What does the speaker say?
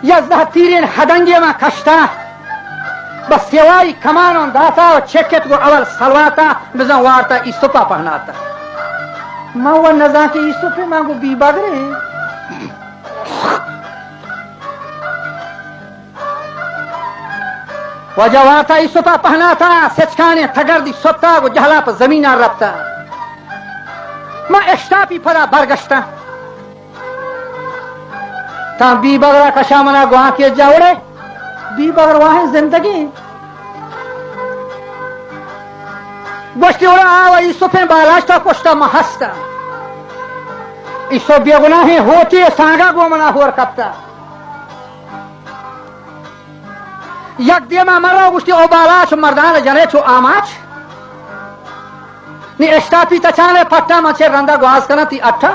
یازدہ تیرین ہدنگے من کشتا، بس سوای کمانان داتا و چکت گو اول سلواتا، بزن وارتا ایسپا پہناتا۔ من و نزان کہ ایسپے من گو بی بگرے۔ واجہ وارتا ایسپا پہناتا، سچکانے تگردی ستا گو جہلا پہ زمینا رپتا۔ من اشتاپی پدا برگشتا۔ تاں بی بگرا کشا منا گوانکے جا۔ اڑے بی بگر واہیں زندگی۔ گوشتی اڑا آوا ایسپیں بالاشتا کشتا من ہستا۔ ایسپ بے گناہیں ہوتی سانگا گو منا ہور کپتا۔ یک دیما مرا گوشتی او بالاش مردان جنے چو آماچ۔ نی اشتاپی تچانے پٹا من چے رندا گواز کناں تی اٹھا۔